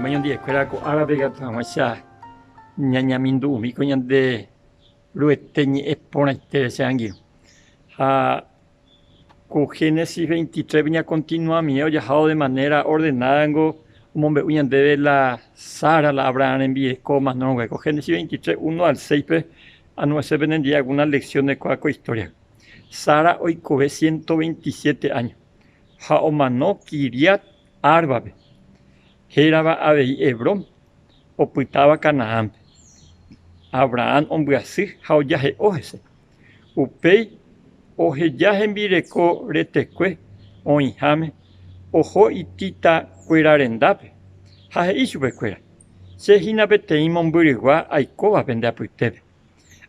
ñandivekuéra ko árape ikatu hag̃uáicha ñañamindu'umi ko ñande Ruete ñe'ẽ porãitére che angirũ. Ha ko Génesis 23-pe ñakontinuamie ojahávo de manera ordenada ngo omombe'u ñandéve la Sara, la Abraham rembireko omanórõguare. Ko Génesis 23, 1 al 6-pe anuese penendive alguna lección de kóva ko historia. Sara oikove 127 áño ha omano Quiriat Árbape, hérava avei Hebrón, opytáva Canaánpe. Abraham ombyasy ha ojahe'o hese. Upéi oheja hembireko retekue oĩháme oho ititakuéra rendápe ha he'i chupekuéra, Che hína peteĩ mombyrygua aikóva pende apytépe.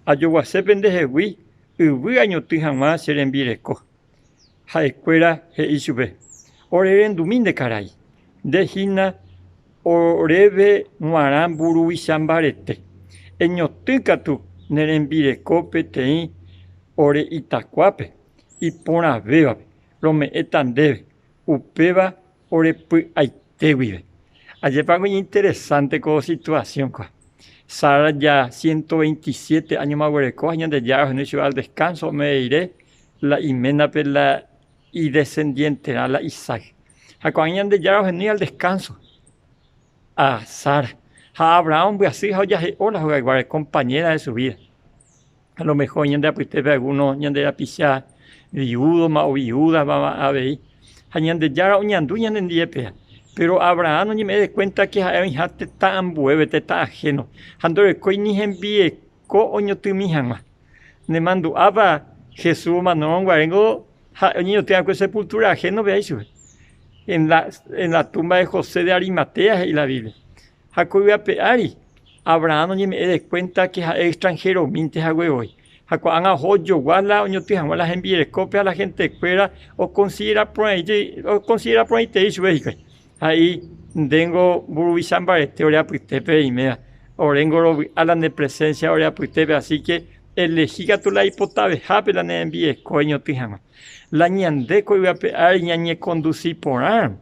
Ajoguase pendehegui yvy añotỹ hag̃ua che rembireko. Ha'ekuéra he'i chupe, Orerendumi nde karai, nde hína oréve g̃uarã mburuvicha mbarete. Eñotỹ katu ne rembireko peteĩ ore itakuápe iporãvévape rome'ẽta ndéve, upéva orepy'aite guive. Ajépa iñinteresánte ko situasión kua. Sara ja 127 áñoma oguereko ha Ñandejára ohenói chupe al descanso ome'ẽ rire la iménape la idescendienterã la Isaac. Ha ko'ág̃a Ñandejára ohenói al descanso a Sara. Ha Abraham ombyasy ha ojahe'o la hogayguáre, compañera de su vida. A lo mejor ñande apytépe alguno ñande rapicha viúdoma o viúdama avei. Ha Ñandejára oñandu ñanendie péa. Péro Abraham oñeme'ẽ de cuenta que ha'e oĩha tetã ambuépe, tetã ajeno, ha ndorekói ni hembieko oñotymi hag̃ua. Nemandu'ápa Jesús omanórõ guaréngo ha'e oñeñotỹ va'ekue sepultura ajeno-pe he'i chupe. En la, en la tumba de José de Arimatea he'i la Biblia. Ha ko yvy ape ári, Abraham oñeme'ẽ de kuénta ke ha'e extranheromínte hague voi. Ha ko'ág̃a oho ojogua la oñotỹ hag̃ua la hembirekópe ha la hentekuéra okonsidera porãitei chupe hikuái. Ha he'i, Ndéngo mburuvicha mbarete ore apytépe reiméva, oréngo rovy'a la ne presénsia ore apytépe, así ke elehi katu la eipotavehápe la ne rembireko eñotỹ hag̃ua. La ñande ko yvy ape ári ñañekondusi porãramo,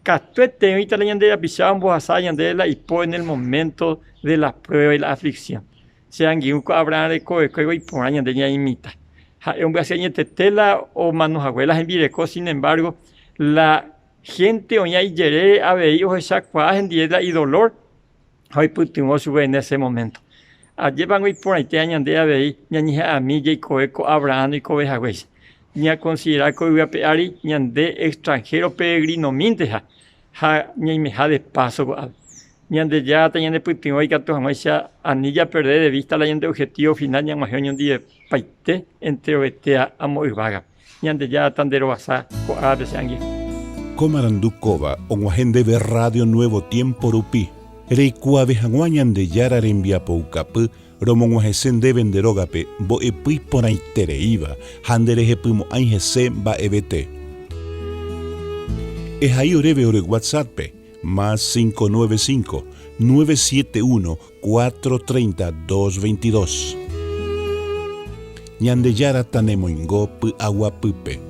Katuete oĩta la ñande rapicha ombohasa ñandéve la ipo en el momento de la prueba y la aflicción. Che angirũ ko Abraham rekovekuévo iporã ñande ñaimita. Ha'e ombyasy añetete la omano hague la hembireko, sin embargo, la gente oĩva ijerére avei ohechakuaa hendive la idolor ha oipytyvõ chupe en ese momento. Ajépango iporãite ñande avei ñañeha'ãmi jaikove ko Abraham oikove haguéicha. Ñakonsidera ko yvy ape ári ñande extranjero peregrinomínteha ha ñaimeha de paso ko'ápe. Ñandejára tañanepytyvõ ikatu hag̃uáicha ani japerde de vista la ñande objetivo final ñag̃uahẽ oñondivepaite enterovetéa amo yvágape. Ñandejára tanderovasa ko árape che angirũ. Ko marandu kóva og̃uahẽ ndéve Radio Nuevo Tiempo rupi, reikuaave hag̃ua Ñandejára rembiapoukapy romog̃uahẽse ndéve nde rógape mbo'epy iporãitereíva ha nderehepymo'ãi hese mba'evete. Ehai oréve ore WhatsApp-pe, más 595 971 430 222. Ñandejára tanemoingo py'aguapýpe.